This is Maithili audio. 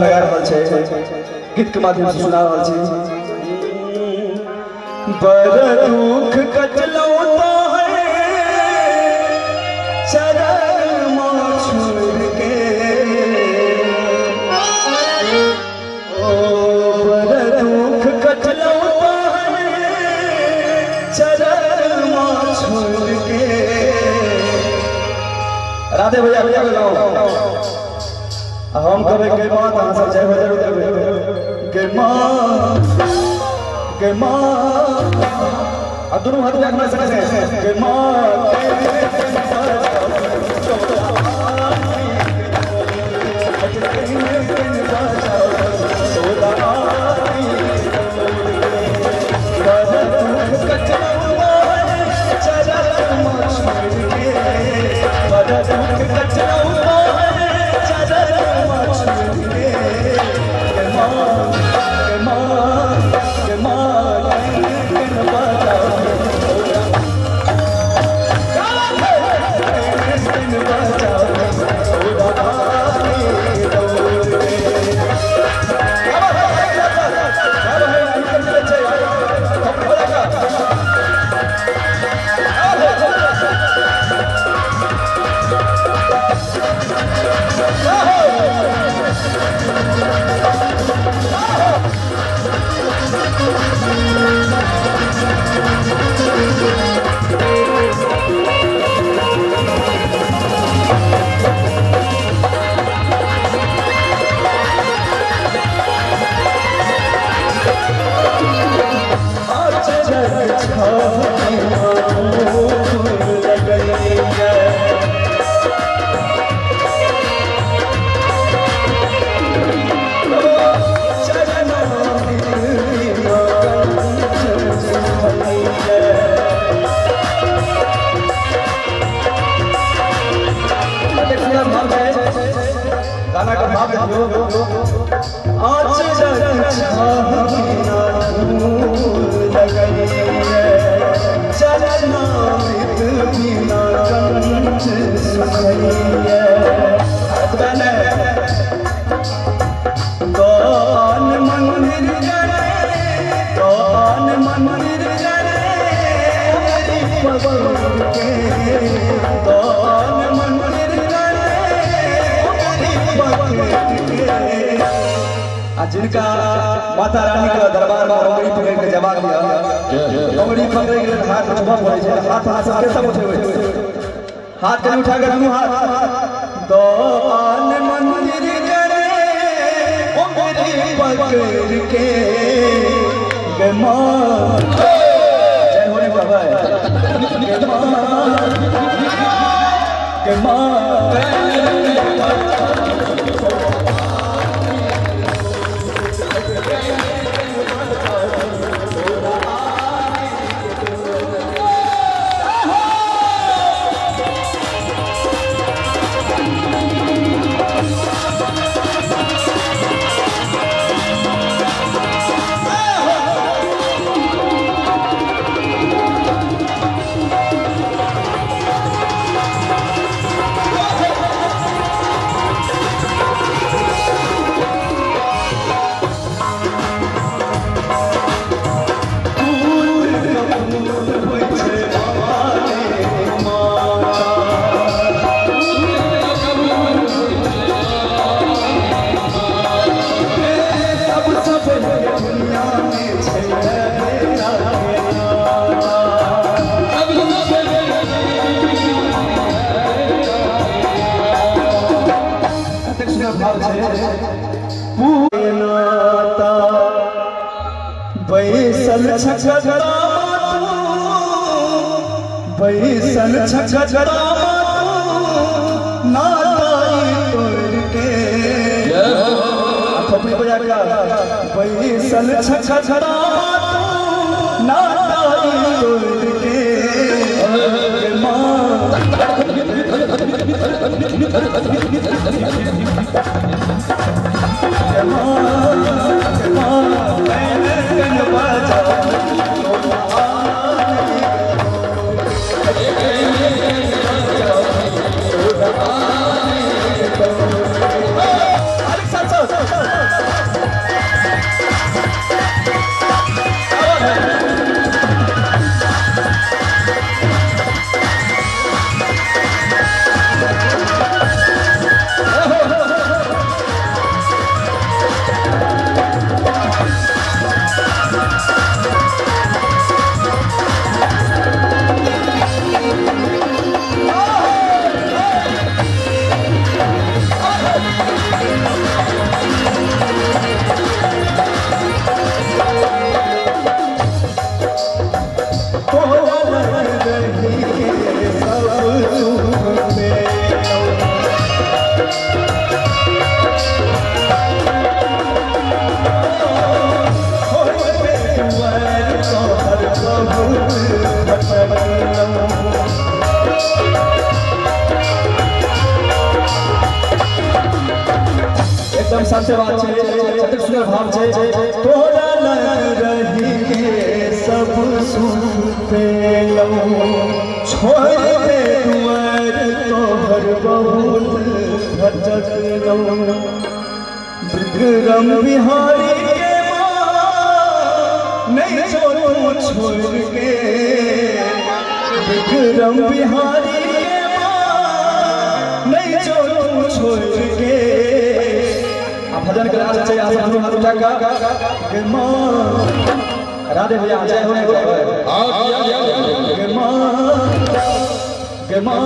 लगा रहल छै गीत के माध्यम से सुना रहल छी। बड़ दुख कटलौ तोहर चरण छोड़ के, ओ बड़ दुख कटलौ तोहर चरण छोड़ के। राधे भैया भैया गाओ हम कभी के बात अहाँ सब जय हो जरूर गे माँ गे माँ आ दोनों हाथ में अपना सके गे माँ गाना का भाव जिनका माता रानी के दरबार में अंगुरी पकड़ के जवाब दिया, अंगुरी पकड़ के हाथ उठबा पड़े छै, हाथ हाथ सब के सब उठेबै, हाथ कनि उठा के दुनू हाथ दान मंदिर करे अंगुरी पकड़ के गे मां जय होली बाबा गे मां गे मां। बैसल छकरा बैसल छकरा नाताई तोड़ के थोपड़ी बजा के बैसल छकरा नाताई तोड़ के मां सत्य बात छै, कतेक सुंदर भाव छै। तोरा लग रही के सब सुख पेलौं, छोड़ दे दुआर तोहर बहुत भटकलौं। विक्रम बिहारी के माँ नहीं छोड़ू छोड़ के, विक्रम बिहारी के माँ नहीं छोड़ू छोड़ के। आ भजन के लास्ट छै, आप सब हाथ उठा के माँ राधे भैया जय हो, जय हो गे माँ, गे माँ।